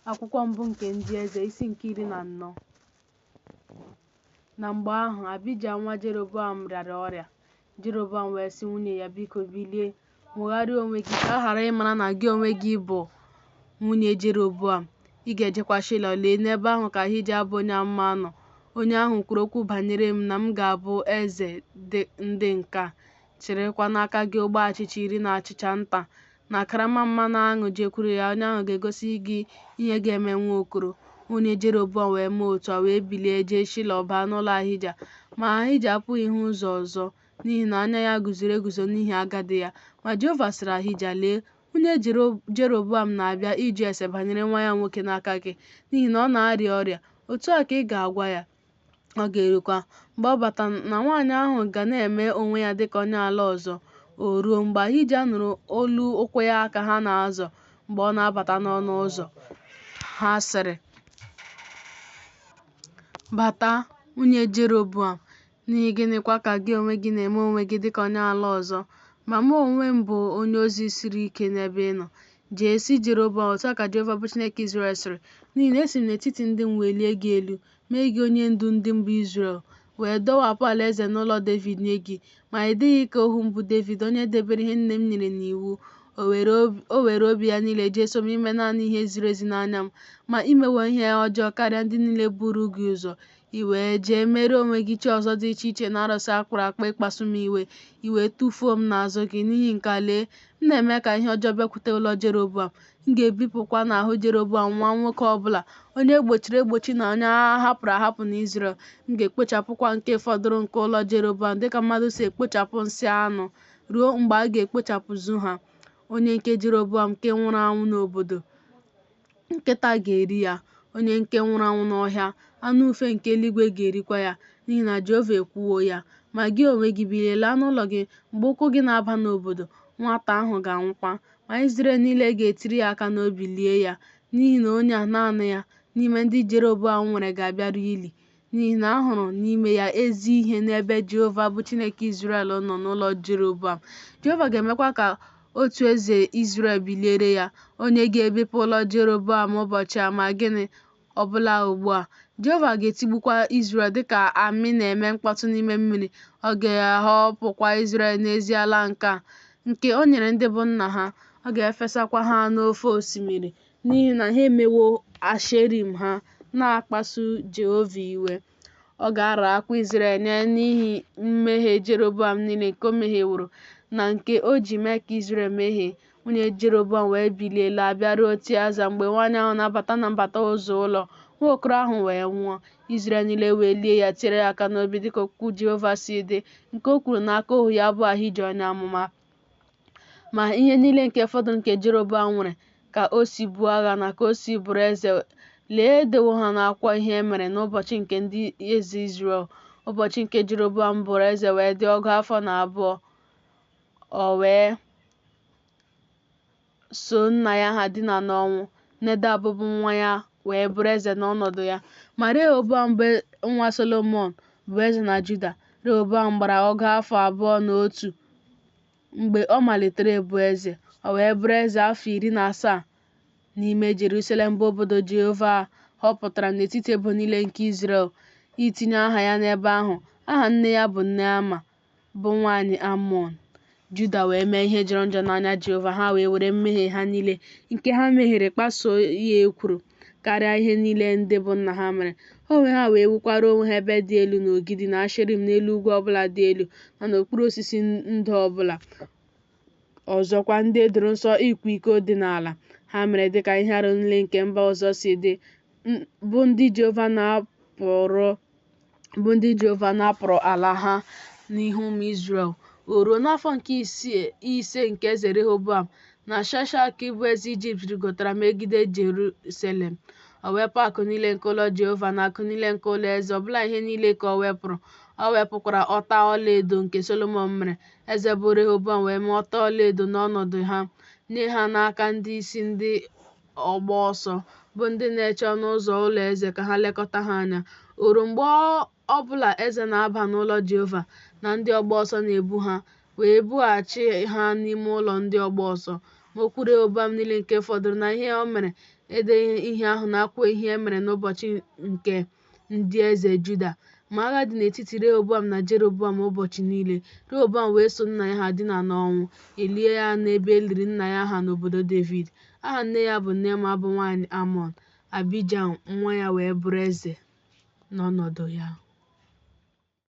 Akwụkwọ mbụ nke Ndị Eze, isi nke 14. Na mgbe ahụ, Abija nwa Jeroboam rịara ọrịa. Jeroboam wee sị nwunye ya, Biko, bilie, nwogharịa onwe gị, ka a ghara ịmara na gị onwe gị bụ nwunye Jeroboam, ị ga-ejekwa Shaịlo. Lee, n'ebe ahụ ka Ahija bụ onye amụma nọ, onye ahụ kwuru okwu banyere m na m ga-abụ eze ndị nke a. Chịrịkwa n'aka gị ogbe achịcha iri na achịcha nta na karama mmanụ aṅụ, jekwuru ya, onye ahụ ga-egosi gị ihe ga-eme nwa okoro. Nwunye Jeroboam wee mee otu a, wee bilie jee Shilo baa n'ụlọ Ahija. Ma Ahija apụghị ịhụ ụzọ ọzọ, n'ihi na anya ya guzoro eguzo n'ihi agadi ya. Ma Jehova sịrị Ahija, Lee, nwunye Jeroboam na-abịa ịjụ ese banyere nwa ya nwoke n'aka gị, n'ihi na ọ na-arịa ọrịa. Otu a ka ị ga-agwa ya. Ọ ga-erukwa, mgbe ọ batara, na nwaanyị ahụ ga na-eme onwe ya dịka onye ala ọzọ. O ruo, mgbe Ahija nụrụ olu ụkwụ ya ka ha na-azọ mgbe ọ na-abata n'ọnụ ụzọ, ha sịrị, Bata, nwunye Jeroboam, n'ihi gịnịkwa ka gị onwe gị na-eme onwe gị dịka onye ala ọzọ, ma mụ onwe m bụ onye ozi siri ike n'ebe ị nọ? Jee, sị Jeroboam, Otu a ka Jehova bụ Chineke Izrel sịrị, N'ihi na esi m n'etiti ndị m welie gị elu, mee gị onye ndu ndị m bụ Izrel, wee dọwapụ alaeze n'ụlọ Devid nye gị, ma ị dịghị ka ohu m bụ Devid, onye debere ihe niile m nyere n'iwu, o were obi ya niile jeso m ime naanị ihe ziri ezi n'anya m. Ma i mewo ihe ọjọọ karịa ndị niile buru gị ụzọ, i wee jee meere onwe gị chi ọzọ dị iche iche na arụsị a kpụrụ akpụ ịkpasu m iwe, i wee tụfuo m n'azụ gị. N'ihi nke a, lee, m na-eme ka ihe ọjọọ bịakwute ụlọ Jeroboam, M ga-ebipụkwa n'ahụ Jeroboam nwa nwoke ọ bụla, onye e gbochiri egbochi na onye a hapụrụ ahapụ n'Izrel. M ga-ekpochapụkwa nke fọdụrụ nke ụlọ Jeroboam dịka mmadụ si ekpochapụ nsị anụ, ruo mgbe a ga-ekpochapụzu ha. Onye nke Jeroboam nke nwụrụ anwụ n'obodo, nkịta ga-eri ya, onye nke nwụrụ anwụ n'ọhịa, anụ ufe nke eluigwe ga-erikwa ya, n'ihi na Jehova ekwuwo ya. Ma gị onwe gị, bilie laa n'ụlọ gị. Mgbe ụkwụ gị na-aba n'obodo, nwata ahụ ga-anwụkwa. Ma Izrel niile ga-etiri ya aka n'obi lie ya, n'ihi na onye a, naanị ya, n'ime ndị Jeroboam nwere ga-abịaru ili, n'ihi na a hụrụ n'ime ya ezi ihe n'ebe Jehova bụ Chineke Izrel nọ n'ụlọ Jeroboam. Jehova ga-emekwa ka otu eze Izrel biliere ya, onye ga-ebipụ ụlọ Jeroboam ụbọchị a, ma gịnị, ọbụla ugbu a. Jehova ga-etigbukwa Izrel dịka amị na-eme mkpọtụ n'ime mmiri, ọ ga-ahọpụkwa Izrel n'ezi ala nke a, nke o nyere ndị bụ nna ha, ọ ga-efesakwa ha n'ofe osimiri, n'ihi na ha emewo Asherim ha, na-akpasu Jehova iwe. Ọ ga-ararakwa Izrel nye n'ihi mmehie Jeroboam niile nke o mehieworo, na nke o ji mee ka Izrel mehie. Nwunye Jeroboam wee bilie laa bịaruo Tiaza. Mgbe nwaanyị ahụ na-abata na mbata ụzọ ụlọ, nwa okoro ahụ wee nwụọ. Izrel niile wee lie ya, tiere ya aka n'obi dịka okwu Jehova si dị, nke o kwuru n'aka ohu ya bụ Ahija onye amụma. Ma ihe niile nke fọdụrụ nke Jeroboam nwere, ka o si buo agha na ka o si bụrụ eze, lee, e dewo ha n'akwụkwọ ihe e mere n'ụbọchị nke ndị eze Izrel. Ụbọchị nke Jeroboam bụrụ eze wee dị ọgụ afọ na abụọ, o wee so nna ya ha dina n'ọnwụ. Nedab bụ nwa ya wee bụrụ eze n'ọnọdụ ya. Ma Rehoboam bụ nwa Solomọn bụ eze na Juda. Rehoboam gbara ọgụ afọ abụọ na otu mgbe ọ malitere ịbụ eze. O wee bụrụ eze afọ 17 n'ime Jerusalem bụ obodo Jehova họpụtara n'etiti ebo niile nke Izrel itinye aha ya n'ebe ahụ. Aha nne ya bụ Neama bụ nwaanyị Amọn. Juda wee mee ihe jọrọ njọ n'anya Jehova, ha wee were mmehie ha niile nke ha mehiere kpasuo ya ekworo karịa ihe niile ndị bụ nna ha mere. Ha onwe ha wee wukwara onwe ha ebe dị elu na ogidi na Asherim n'elu ugwu ọbụla dị elu na n'okpuru osisi ndo ọbụla, ọzọkwa ndị e doro nsọ ịkwa iko dị n'ala. Ha mere dịka ihe arụ niile nke mba ọzọ si dị, bụ ndị Jehova napụrụ bụ ndị Jehova napụrụ ala ha n'ihu ụmụ Izrel. O ruo n'afọ nke ise nke eze Rehoboam na Shaịshak bụ eze Ijipt rịgotara megide Jeruselem. O wepụ akụ niile nke ụlọ Jehova na akụ niile nke ụlọ eze, ọbụla ihe niile ka o wepụrụ. O wepụkwara ọta ọlaedo nke Solomọn mere. Eze bụ Rehoboam wee mee ọta ọlaedo n'ọnọdụ ha, nye ha n'aka ndị isi ndị ọgba ọsọ, bụ ndị na-eche ọnụ ụzọ ụlọ eze ka ha lekọta ha anya. O ruo mgbe ọ bụla eze na-aba n'ụlọ Jehova, na ndị ọgba ọsọ na-ebu ha, wee bughachi ha n'ime ụlọ ndị ọgba ọsọ. Ma okwu Rehoboam niile nke fọdụrụ, na ihe o mere, E deghị ihe ahụ n'akwụkwọ ihe e mere n'ụbọchị nke ndị eze Juda. Ma agha dị n'etiti Rehoboam na Jeroboam ụbọchị niile. Rehoboam wee so nna ya ha dinaa n'ọnwụ, e lie ya n'ebe e liri nna ya ha n'Obodo Devid. Aha nne ya bụ Neama bụ nwaanyị Amọn. Abija nwa ya wee bụrụ eze n'ọnọdụ ya.